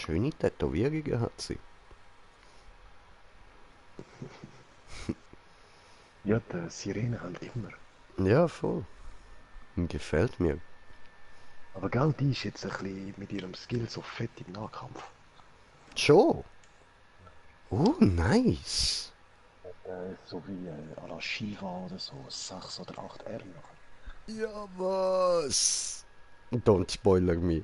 Schöne Tätowierungen hat sie. Ja, die Sirene halt immer. Ja, voll. Gefällt mir. Aber gell, die ist jetzt ein bisschen mit ihrem Skill so fett im Nahkampf. Schon? Nice. So wie à la Shiva oder so, 6 oder 8 R noch. Ja, was? Don't spoiler me.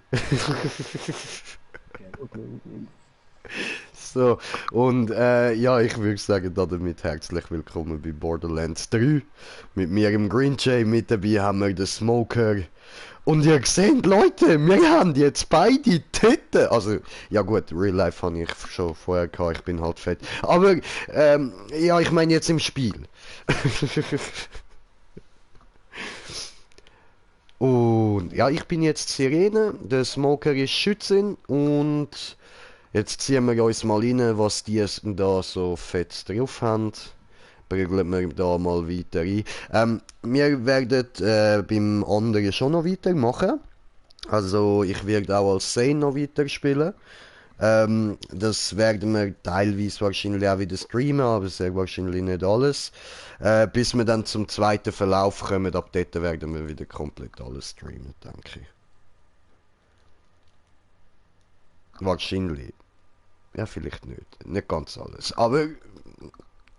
So, und ja, ich würde sagen, damit herzlich willkommen bei Borderlands 3. Mit mir im Green Jay, mit dabei haben wir den Smoker. Und ihr seht, Leute, wir haben jetzt beide Titten. Also, ja gut, Real Life habe ich schon vorher gehabt, ich bin halt fett. Aber, ja, ich meine jetzt im Spiel. Und ja, ich bin jetzt Sirene, der Smoker ist Schützin und jetzt ziehen wir uns mal rein, was die da so fett drauf haben. Prügeln wir da mal weiter ein. Wir werden beim anderen schon noch weitermachen. Also ich werde auch als Zane noch weiterspielen. Das werden wir teilweise wahrscheinlich auch wieder streamen, aber sehr wahrscheinlich nicht alles. Bis wir dann zum zweiten Verlauf kommen, ab dort werden wir wieder komplett alles streamen, denke ich. Wahrscheinlich. Ja, vielleicht nicht. Nicht ganz alles. Aber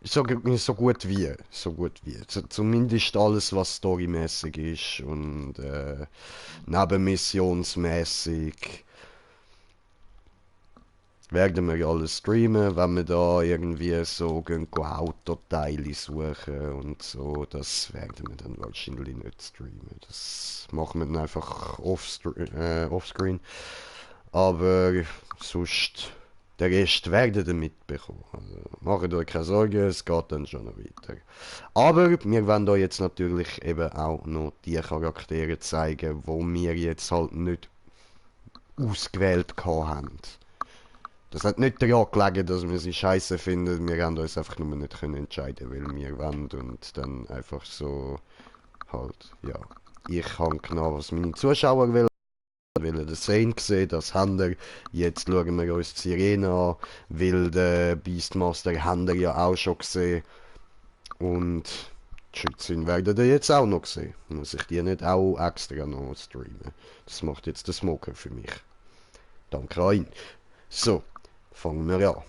so gut wie. So gut wie. Zumindest alles, was storymäßig ist und nebenmissionsmäßig. Werden wir alles streamen, wenn wir da irgendwie so Autoteile suchen und so, das werden wir dann wahrscheinlich nicht streamen. Das machen wir dann einfach offscreen. Aber sonst, der Rest werdet ihr mitbekommen. Also, macht euch keine Sorgen, es geht dann schon noch weiter. Aber wir werden da jetzt natürlich eben auch noch die Charaktere zeigen, wo wir jetzt halt nicht ausgewählt haben. Das hat nicht daran gelegen, dass wir sie scheiße finden. Wir haben uns einfach nur nicht entscheiden, weil wir wollen und dann einfach so halt, ja. Ich habe genau, was meine Zuschauer wollen den Zane gesehen, das haben wir. Jetzt schauen wir uns die Sirene an, weil den Beastmaster haben wir ja auch schon gesehen. Und die Schützin werden ihr jetzt auch noch sehen. Muss ich die nicht auch extra noch streamen. Das macht jetzt der Smoker für mich. Danke an ihn. So. Fangen wir an.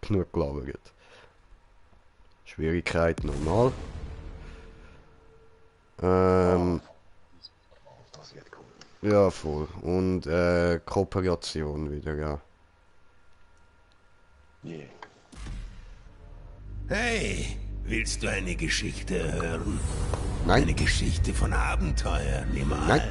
Genug gelabert. Schwierigkeit normal. Das wird cool. Ja, voll. Und Kooperation wieder, ja. Yeah. Hey, willst du eine Geschichte hören? Nein. Eine Geschichte von Abenteuer, nimm mal. Nein.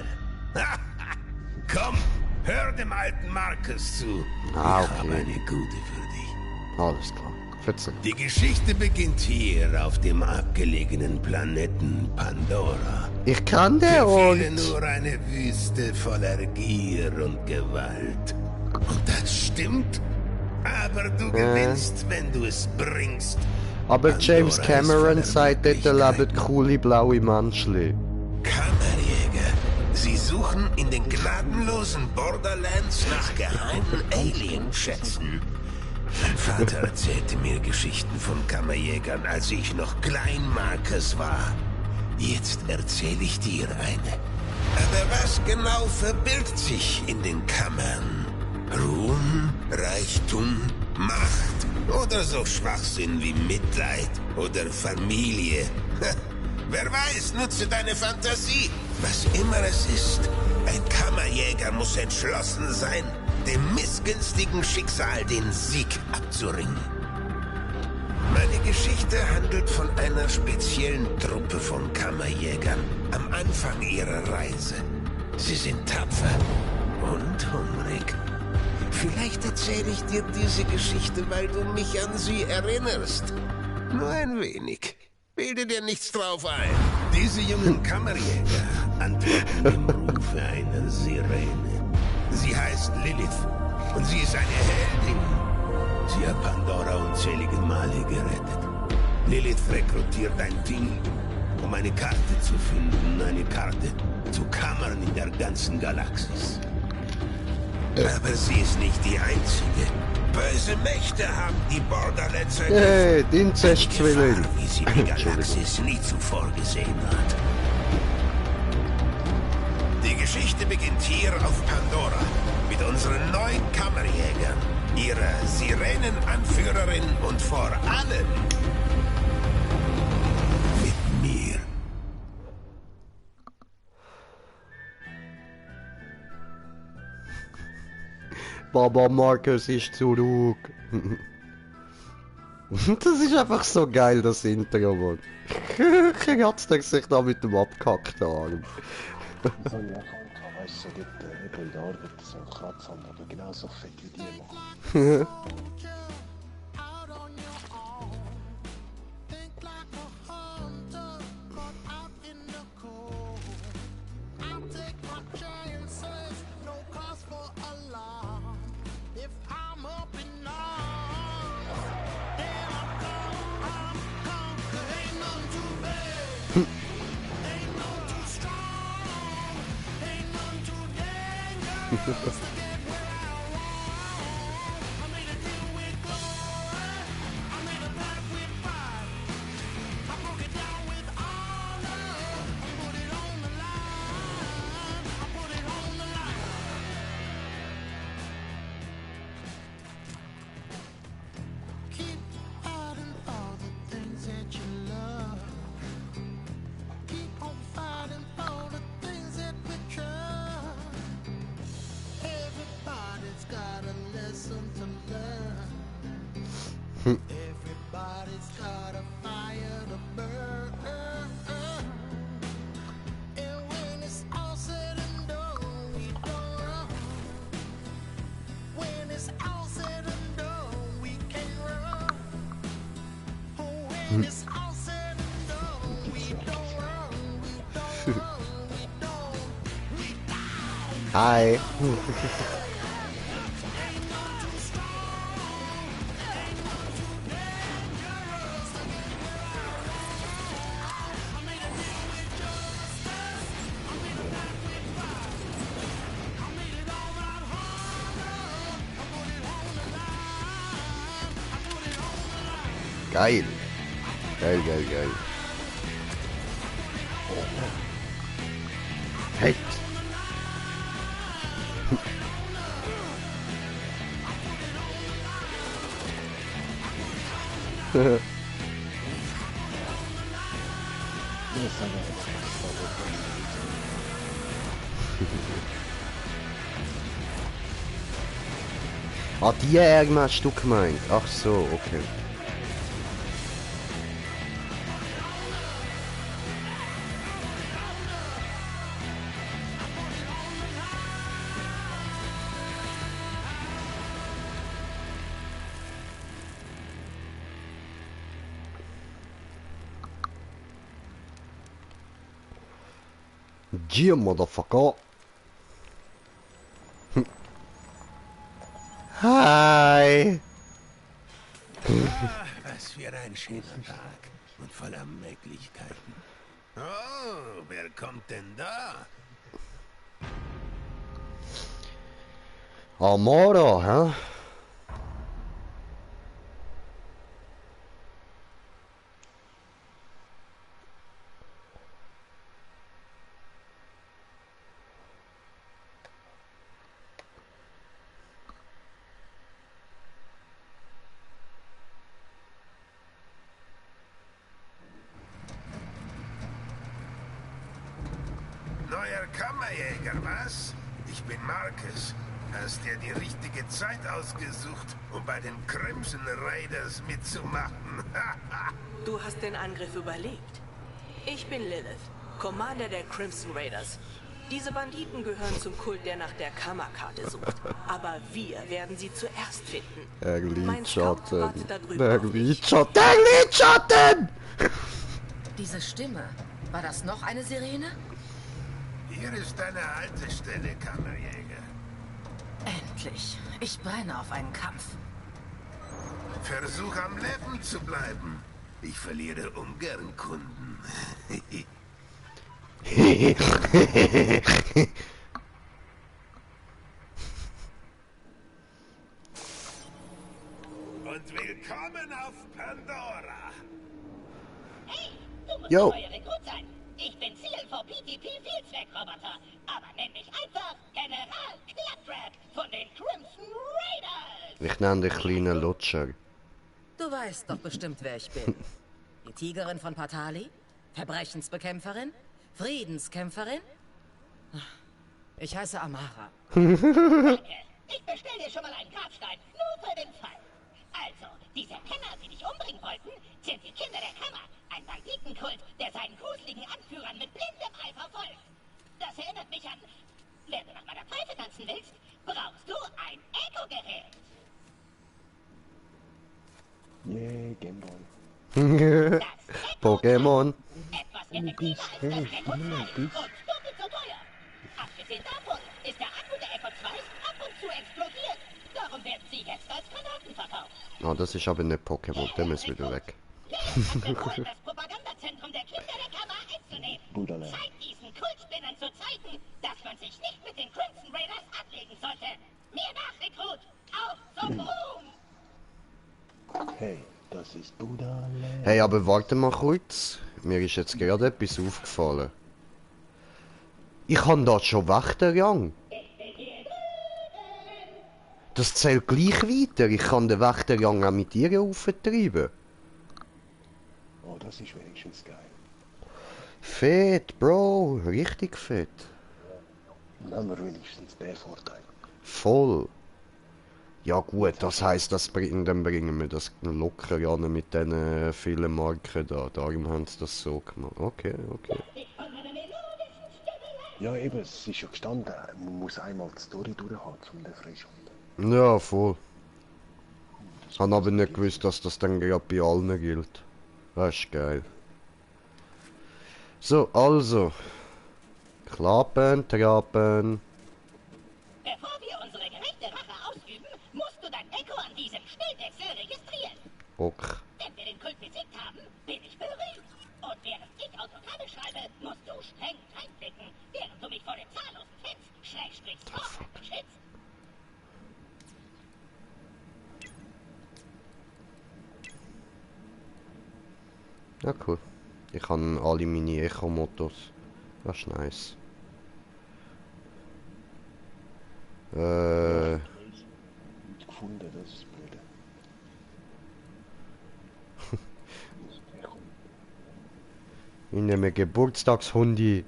Komm, hör dem alten Marcus zu. Ah, Ich habe okay. eine gute für dich. Alles klar. Verzeih. Die Geschichte beginnt hier auf dem abgelegenen Planeten Pandora. Ich kann der Für viele Ort. nur eine Wüste voller Gier und Gewalt. Und das stimmt. Aber du gewinnst, wenn du es bringst. Aber James Pandora ist Cameron voller sagt, dort leben Möglichkeiten. coole blaue Menschli. Kammerjäger. Sie suchen in den gnadenlosen Borderlands nach geheimen Alien-Schätzen. Mein Vater erzählte mir Geschichten von Kammerjägern, als ich noch klein Marcus war. Jetzt erzähle ich dir eine. Aber was genau verbirgt sich in den Kammern? Ruhm, Reichtum, Macht oder so Schwachsinn wie Mitleid oder Familie? Wer weiß, nutze deine Fantasie. Was immer es ist, ein Kammerjäger muss entschlossen sein, dem missgünstigen Schicksal den Sieg abzuringen. Meine Geschichte handelt von einer speziellen Truppe von Kammerjägern am Anfang ihrer Reise. Sie sind tapfer und hungrig. Vielleicht erzähle ich dir diese Geschichte, weil du mich an sie erinnerst. Nur ein wenig. Bilde dir nichts drauf ein. Diese jungen Kammerjäger antworten dem Rufe einer Sirene. Sie heißt Lilith und sie ist eine Heldin. Sie hat Pandora unzählige Male gerettet. Lilith rekrutiert ein Team, um eine Karte zu finden. Eine Karte zu Kammern in der ganzen Galaxis. Aber sie ist nicht die einzige. Böse Mächte haben die Borderlands Hey, die Inzestzwilling. wie sie die Galaxis nie zuvor gesehen hat. Die Geschichte beginnt hier auf Pandora mit unseren neuen Kammerjägern, ihrer Sirenenanführerin und vor allem mit mir. Baba Marcus ist zurück. Das ist einfach so geil, das Intro, Mann. Kratzt er sich da mit dem abgehackten Arm. Das habe ich auch gehabt, weißt du, so dort in der Arbeit so einen Kratz haben, aber genauso fett wie die machen. Everybody's got a fire to burn. And when it's all said and done, we don't run. When it's all said and done, we can't run. Oh, when it's all said and done, we don't run. We don't run. We don't. We die. Hi. Geil. Geil, geil, geil. Fett. Das ist einfach Ah, die Ärger hast du gemeint? Ach so, okay. Yeah, motherfucker. Hi. Was für ein schöner Tag und voller Möglichkeiten. Oh, wer kommt denn da? Amara, hä? Neuer Kammerjäger, was? Ich bin Marcus. Hast dir die richtige Zeit ausgesucht, um bei den Crimson Raiders mitzumachen? Du hast den Angriff überlebt. Ich bin Lilith, Commander der Crimson Raiders. Diese Banditen gehören zum Kult, der nach der Kammerkarte sucht. Aber wir werden sie zuerst finden. Der Mein Scout Lidschatten. wartet da drüben Der auf dich. Lidschatten. Der Lidschatten! Diese Stimme. War das noch eine Sirene? Hier ist deine Haltestelle, Kammerjäger. Endlich. Ich brenne auf einen Kampf. Versuch am Leben zu bleiben. Ich verliere ungern Kunden. Pandora. Hey, du musst Jo. ein neuer Rekrut sein. Ich bin CL4 PTP Vielzweckroboter, aber nenn mich einfach General Claptrap von den Crimson Raiders. Ich nenne dich kleinen Lutscher. Du weißt doch bestimmt, wer ich bin. Die Tigerin von Patali? Verbrechensbekämpferin? Friedenskämpferin? Ich heiße Amara. Danke. Ich bestell dir schon mal einen Grabstein, nur für den Fall. Also, diese Penner, die dich umbringen wollten, sind die Kinder der Kammer. Ein Banditenkult, der seinen gruseligen Anführern mit blindem Eifer folgt. Das erinnert mich an, wenn du nach meiner Pfeife tanzen willst, brauchst du ein Echo-Gerät. Yeah, Gameboy. Pokémon. Etwas effektiver als das Echo 2 und doppelt so teuer. Abgesehen davon ist der Akku der Echo 2 ab und zu explodiert. Darum werden sie jetzt als Granaten verkauft. Ah, das ist aber nicht Pokémon, der muss wieder weg. Lilith hat befohlen, das Propagandazentrum der Kinder der Kammer einzunehmen. Bruderle. Zeit diesen Kultspinnern zu zeigen, dass man sich nicht mit den Crimson Raiders anlegen sollte. Mir nach, Rekrut! Auf zum Ruhm! Hey, das ist Bruderle. Hey, aber warte mal kurz. Mir ist jetzt gerade etwas aufgefallen. Ich habe da schon Wächterrang. Das zählt gleich weiter. Ich kann den Wächterrang auch mit dir auftreiben. Oh, das ist wenigstens geil. Fett, Bro. Richtig fett. Dann haben wir wenigstens den Vorteil. Voll. Ja gut, das heisst, dann bringen wir das locker an mit diesen vielen Marken da. Darum haben sie das so gemacht. Okay, okay. Ja, eben, es ist ja gestanden, man muss einmal die Story durchhaben, um den freischalten. Ja, voll. Ich habe aber nicht gewusst, dass das dann gerade bei allen gilt. Das ist geil. So, also. Klappen, trappen. Bevor wir unsere gerechte Rache ausüben, musst du dein Echo an diesem Schnelldechsel registrieren. Ok. Wenn wir den Kult besiegt haben, bin ich berühmt. Und während ich Autogramme schreibe, musst du streng reinblicken, während du mich vor den zahllosen Fans /Stalkern beschützt. Ja, cool. Ich habe alle meine Echo-Motos. Das ist nice. Nicht gefunden, das ist blöd. Ich nehme Geburtstagshundi.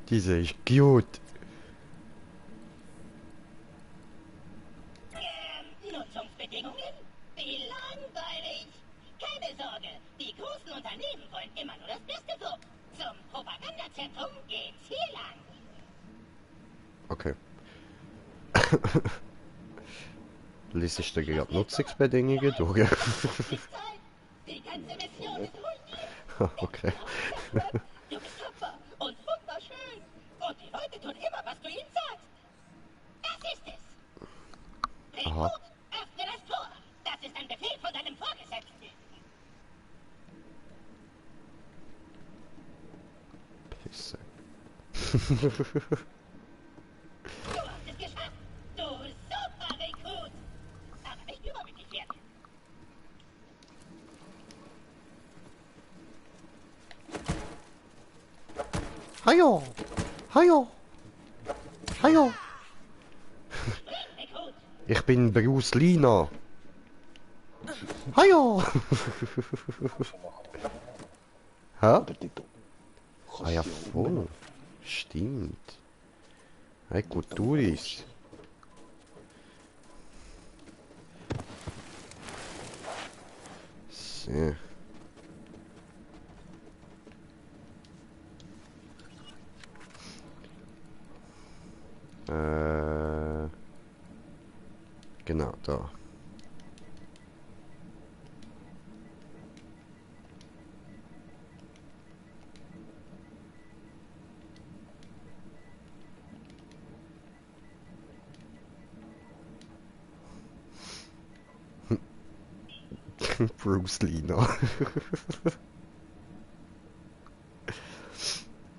Diese ist cute. Nutzungsbedingungen? Wie langweilig! Keine Sorge, die großen Unternehmen wollen immer nur das Beste so. Zum Propagandazentrum geht's hier lang. Okay. Lies ich dir gerade Nutzungsbedingungen durch? Ist Zeit. Die ganze Mission ist ruiniert. Okay. Du bist tapfer und wunderschön. Und die Leute tun immer, was du ihnen sagst. Das ist es. Aha. Rekrut, öffne das Tor. Das ist ein Befehl von deinem Vorgesetzten. Pisse. Du hast es geschafft. Du super Rekrut. Aber nicht übermütig werden. Hallo! Hallo! Hallo! Rekrut. Ich bin Bruce Lina. Hallo! Hä? Oder die Doppel. Ah ja, voll. Stimmt. Hey, Kulturis. So. Genau, da. Bruce Lina.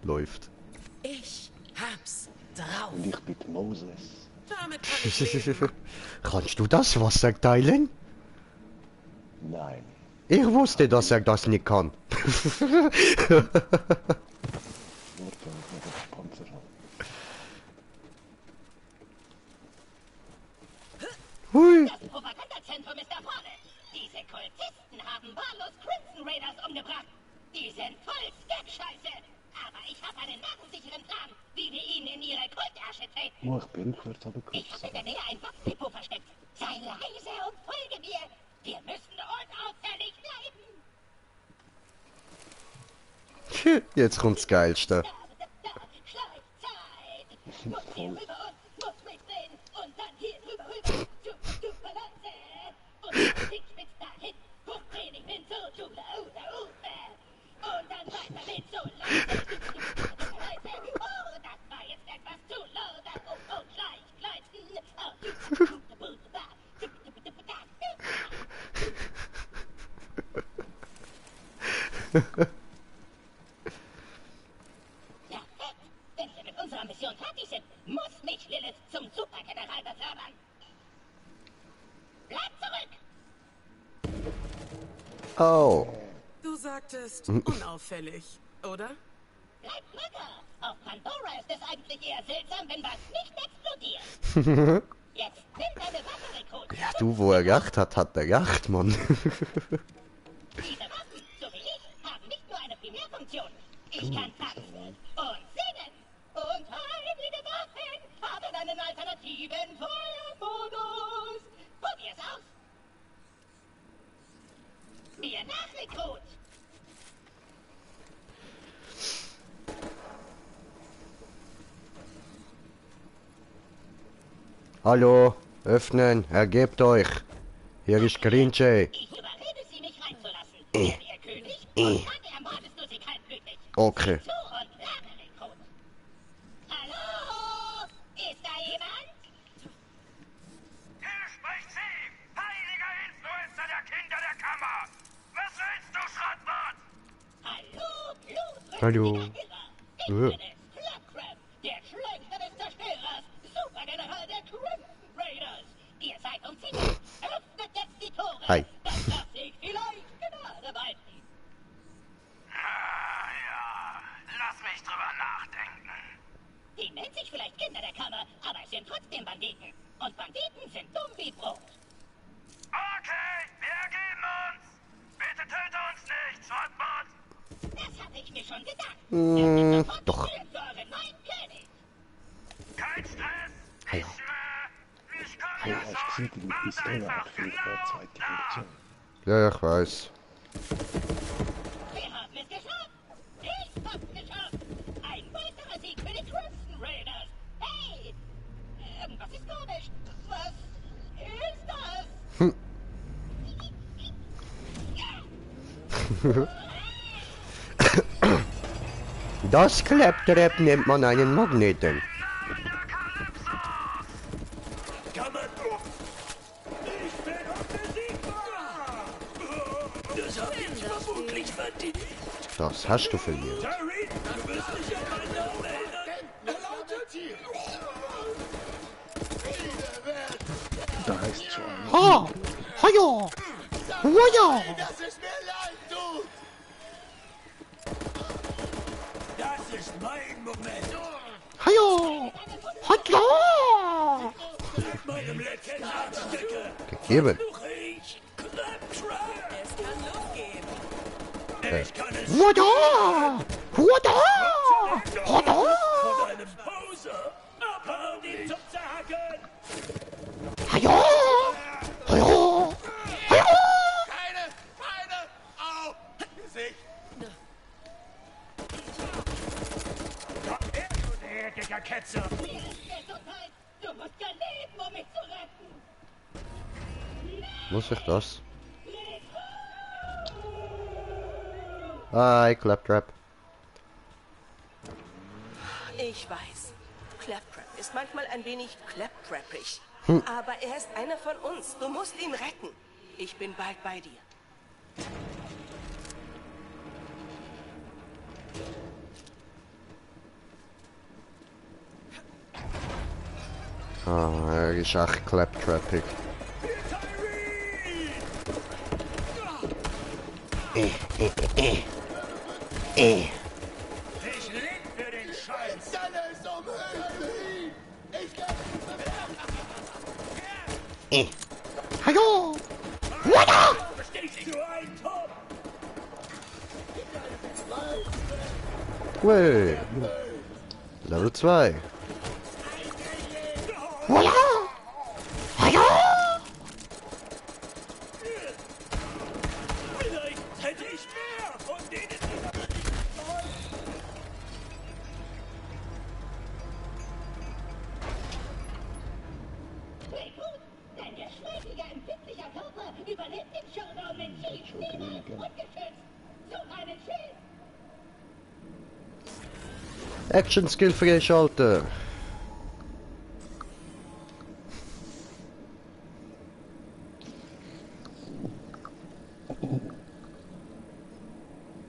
Läuft. Ich hab's drauf. Und ich bin Moses. Damit kann ich leben. Kannst du das Wasser teilen? Nein. Ich wusste, dass er das nicht kann. Nur wenn ich noch den Panzer habe. Hui. Das Propagandazentrum ist da vorne. Diese Kultisten haben wahllos Crimson Raiders umgebracht. Die sind voll Skag-Scheiße. Aber ich habe einen narrensicheren Plan, wie wir ihnen in ihre Kultasche treten. Oh, ich bin gehört, aber Ich habe in der Nähe ein Waffendepot versteckt. Sei leise und folge mir. Wir müssen unauffällig bleiben. Jetzt kommt's das Geilste. Schleichzeit. Muss hier rüber und muss mitdrehen. Und dann hier rüber. Du Balance. Und dann links spitz dahin. Hochdrehen, ich bin so, du Ufe. Und dann weiter mit so langsam. Oh, das war jetzt etwas zu laut. Oh, Schleichgleiten. Oh, perfekt. Wenn wir mit unserer Mission fertig sind, muss mich Lilith zum Supergeneral befördern. Bleib zurück! Oh. Du sagtest unauffällig, oder? Bleib locker! Auf Pandora ist es eigentlich eher seltsam, wenn was nicht explodiert. Jetzt nimm deine Waffe, Rekrut. Ja, du, wo er recht hat, hat er recht, Mann. Diese Waffen, so wie ich, haben nicht nur eine Primärfunktion. Ich kann tanzen und singen. Und heilige Waffen haben einen alternativen Feuermodus. Probier's aus. Mir nach, Rekrut. Hallo, öffnen, ergebt euch. Hier ist Grinche. Ich überrede Sie, mich reinzulassen. Ihr König, und dann ermordest du sie kaltblütig. Okay. Zu und lerne, Rekrut. Hallo? Ist da jemand? Hier spricht sie, heiliger Influencer der Kinder der Kammer. Was willst du, Schrottbart? Hallo, Blut. Hallo. Ich bin es, Claptrap, der Schlechter des Zerstörers, Supergeneral der Crimson Raiders. Ihr seid umzingelt. Öffnet jetzt die Tore. Hi. Dann lasse ich vielleicht Gnade walten. Ah ja, lass mich drüber nachdenken. Die nennen sich vielleicht Kinder der Kammer, aber es sind trotzdem Banditen. Und Banditen sind dumm wie Brot. Okay, wir ergeben uns. Bitte töte uns nicht, Schrottbart. Das hatte ich mir schon gedacht. Doch. Für euren neuen König. Kein Stress. Hallo. Ich schwöre, ich komme Hey, ja hast du gesehen, die schon. Pistole hat für die zweite Version. Ja, ich weiß. Wir haben es geschafft. Ich hab's geschafft. Ein weiterer Sieg für die Crimson Raiders. Hey, irgendwas ist komisch. Was ist das? Das Claptrap nennt man einen Magneten. Das hab ich vermutlich verdient. Das hast du verliert. Harry, du wirst dich an meinen Namen erinnern. Da heißt es schon. Ha! Haja! Haja! Das ist mir leid, du! Das ist mein Moment. Haja! Haja! Mit meinem letzten Abstecke Gegeben. suche ich Claptrap. Es kann losgehen. Ich kann es Wada! Wada! Wada! von einem Poser abhauen, ihn zum Zerhacken. Haja! Haja! Haja! Keine Feinde auf Gesicht. Komm her, du dreckiger Ketzer. Gesundheit. Du musst ja leben, um mich zu retten. Muss ich das? Hi, Claptrap. Ich weiß. Claptrap ist manchmal ein wenig claptrappig. Aber er ist einer von uns. Du musst ihn retten. Ich bin bald bei dir. Ah, er ist echt Claptrappig. Ich leb für den Scheiß! Hallo! Bist du ein Top? Ui. Level 2. Hallo! Hallo! Vielleicht hätte ich mehr von denen. Sehr gut, dein geschmeidiger, empfindlicher Körper überlebt den Showdown mit tief, niemals ungeschützt. Such einen Schild. Action Skill freischalten.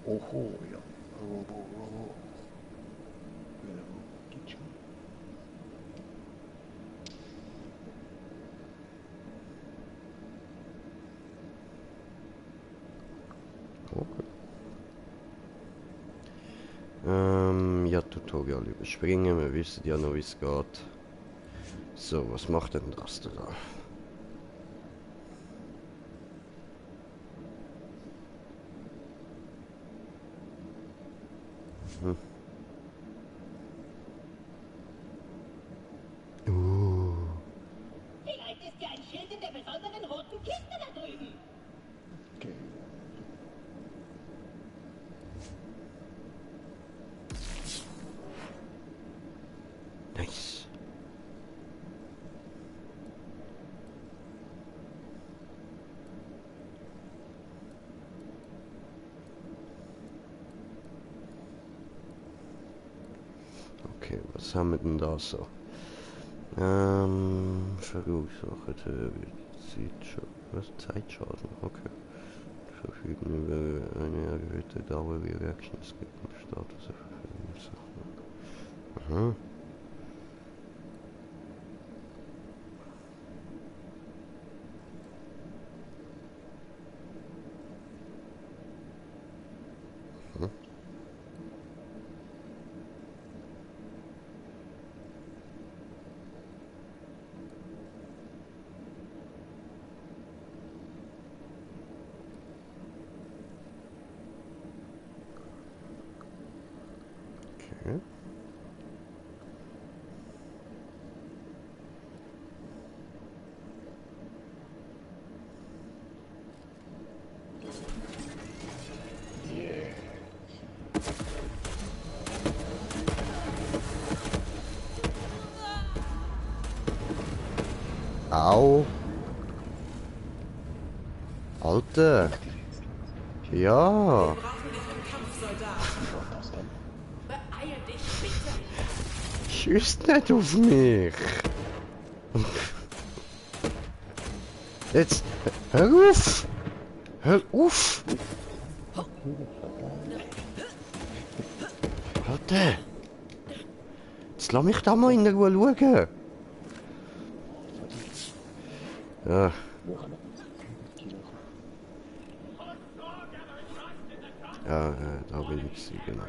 Oho, ja. Oh. Geht schon. Ja, Tutorial überspringen. Wir wissen ja noch, wie es geht. So, was macht denn das da? Vielleicht ist ja ein Schild in der besonderen roten Kiste da drüben. Okay. Nice. Okay, was haben wir denn da so? Verursachte Zeitschaden, okay. Verfügen über eine erhöhte Dauer wie Reaction Escape Status. Aha. Okay. Au. Alter. Ja. Beeil dich, bitte. Schießt nicht auf mich. Jetzt. Hör auf. Hör auf. Alter. Jetzt lass mich da mal in Ruhe schauen. Ja. Ja, da will ich sie, genau.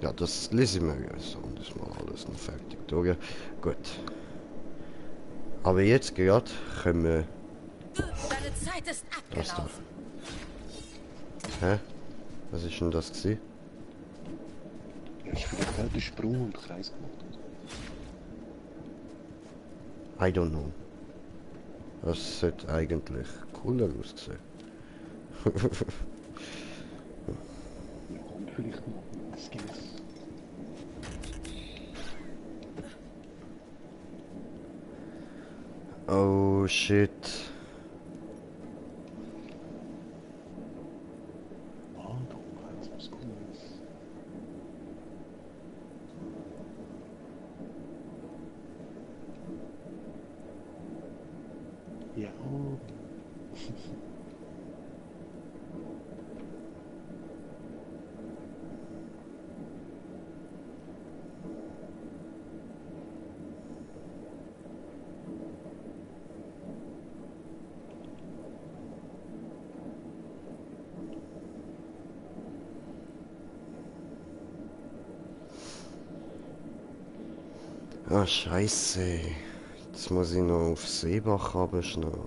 Ja, das lesen wir ja so und das mal alles noch fertig durch. Gut. Aber jetzt gerade können wir Deine Zeit ist das da. abgelaufen. Hä? Was ist denn das gewesen? Ja, hast vielleicht auch den Sprung und Kreis gemacht. I don't know. Das sollte eigentlich cooler aussehen. Ja, und vielleicht noch Skills. Oh shit. Ah, da, das was Cooles. Ja, oh. Ah, Scheiße. Jetzt muss ich noch auf Seebach runterschneiden.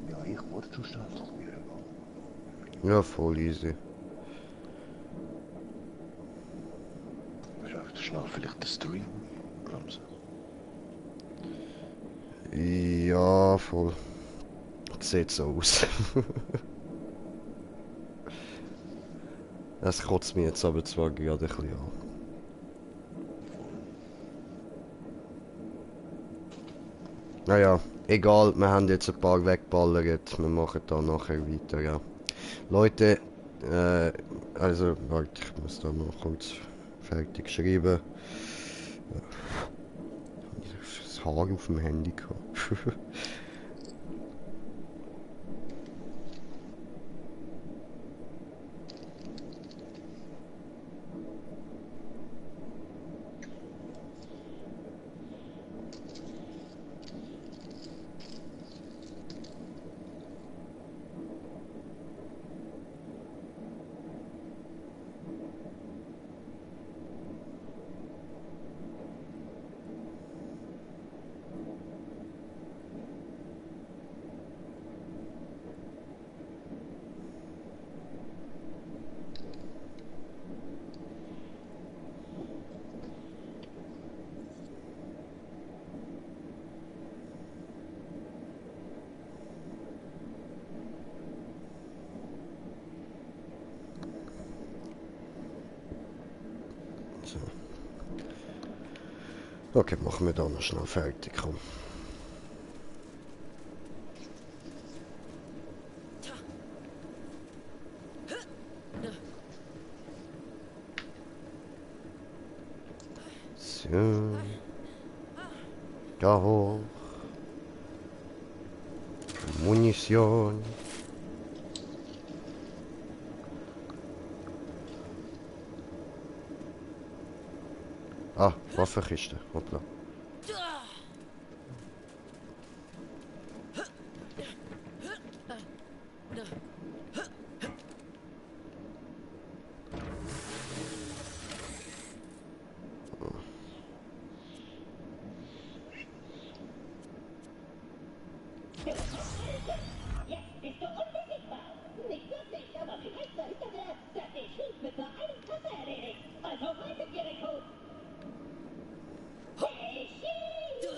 Ja, ich wollte schon schnell doch wieder gehen. Ja, voll easy. Schafft schnell vielleicht den Stream bremsen. Ja, voll. Sieht so aus. Das kotzt mich jetzt aber zwar gerade ein bisschen an. Naja, egal, wir haben jetzt ein paar weggeballert. Wir machen da nachher weiter, ja. Leute, also, warte, ich muss da mal kurz fertig schreiben. Das Haar auf dem Handy gehabt. So. Okay, machen wir da noch schnell fertig, komm. So. Da hoch. Munition. Ah, Waffenkiste. Hoppla. Jetzt bist du unbesiegbar. Nicht wirklich, aber vielleicht weiß er ja, dass die Schiff mit nur einem Treffer erledigt. Also haltet ihr Rekrut. Hey, Schiff!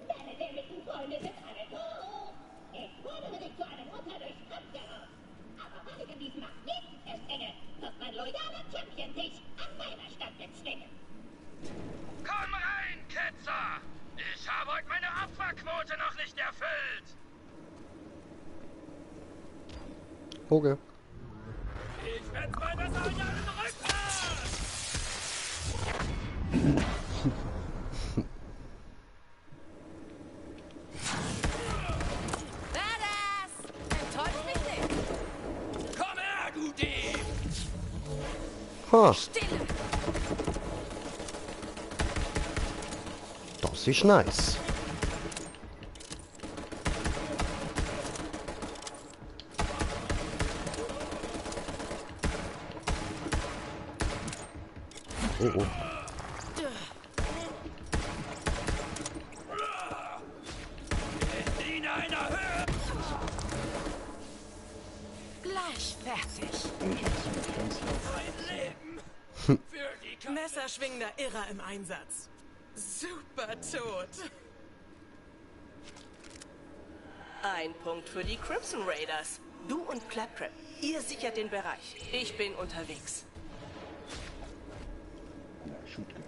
Deine dämlichen Freunde sind alle tot. Ich fordere dich zu einem Urteil durch Abgeraubt. Aber was ich an diesem Magneten festhänge, wird mein loyaler Champion dich an meiner Stadt bezwingen. Komm rein, Ketzer! Ich habe heute meine Opferquote noch nicht erfüllt! Okay. Ich werde mein Messer in deinen Rücken! Badass! Enttäuscht mich nicht! Komm her, du Dieb! Ha, Stille! das ist nice. Oh, oh. In einer Höhe! Gleich fertig. Ein Leben! Für die Messerschwingender Irrer im Einsatz. Super tot. Ein Punkt für die Crimson Raiders. Du und Claptrap, ihr sichert den Bereich. Ich bin unterwegs. Ja, Shotgun.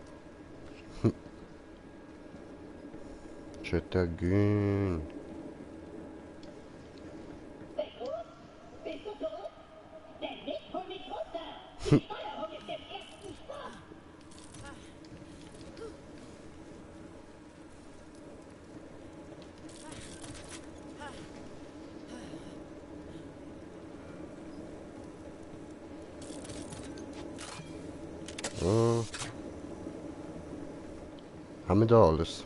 Schötergün. Rekrut, Steuerung ist im ersten Stock. Ah. Haben wir da alles?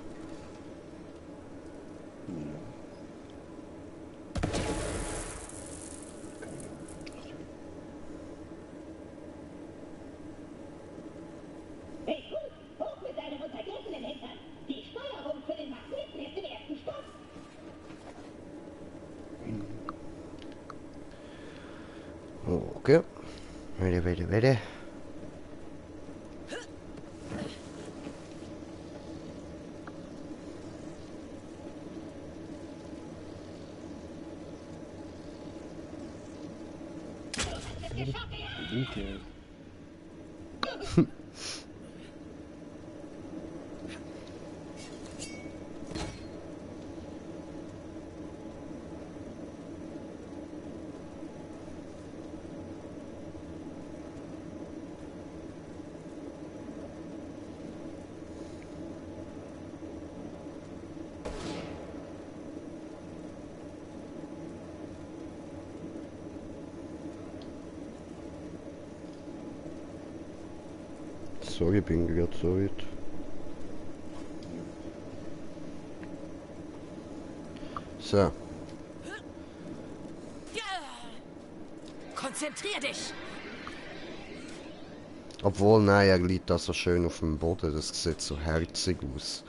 Hey, hoch mit deinem untergebenen Hintern. Die Steuerung für den Magneten ist im ersten Stock. Okay. Warte. Winkel. Sorry, bin gerade so weit. So. Konzentrier dich! Obwohl, nein, er liegt da so schön auf dem Boden. Das sieht so herzig aus.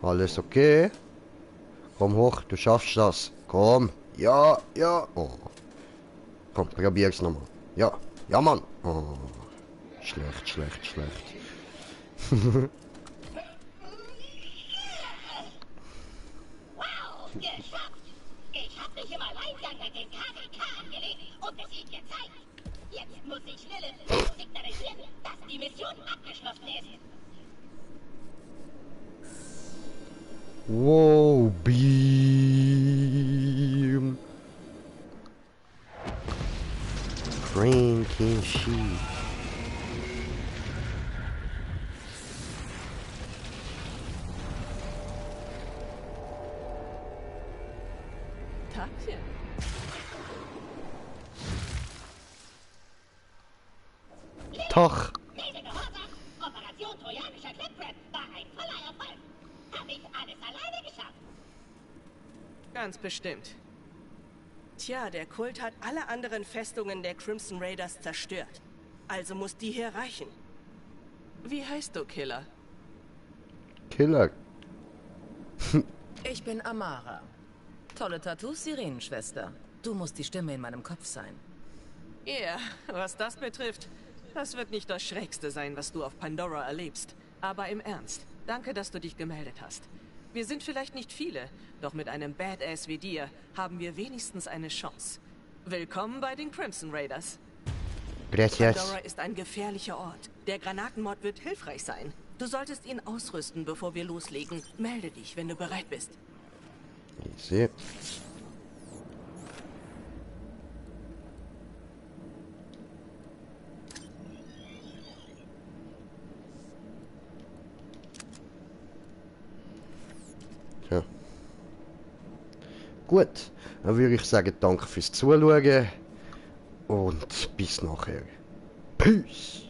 Alles okay? Komm hoch, du schaffst das. Komm. Ja. Oh. Komm, probier's nochmal. Ja, Mann. Oh. Schlecht. Wow, geschafft! Ich hab mich im Alleingang mit dem KGK angelegt und es ihm gezeigt. Jetzt muss ich Lilith signalisieren, dass die Mission abgeschlossen ist. Wow, Beam. Frankenstein. Tagchen. Tag. Melde Gehorsam! Operation Trojanischer Cliptrap war ein voller Erfolg. Hab ich alles alleine geschafft. Ganz bestimmt. Tja, der Kult hat alle anderen Festungen der Crimson Raiders zerstört. Also muss die hier reichen. Wie heißt du, Killer? Killer. Ich bin Amara. Tolle Tattoos, Sirenenschwester. Du musst die Stimme in meinem Kopf sein. Ja, was das betrifft, das wird nicht das Schrägste sein, was du auf Pandora erlebst. Aber im Ernst, danke, dass du dich gemeldet hast. Wir sind vielleicht nicht viele, doch mit einem Badass wie dir haben wir wenigstens eine Chance. Willkommen bei den Crimson Raiders. Gracias. Pandora ist ein gefährlicher Ort. Der Granatenmord wird hilfreich sein. Du solltest ihn ausrüsten, bevor wir loslegen. Melde dich, wenn du bereit bist. Easy. Ja. Gut, dann würde ich sagen, danke fürs Zuschauen und bis nachher. Peace!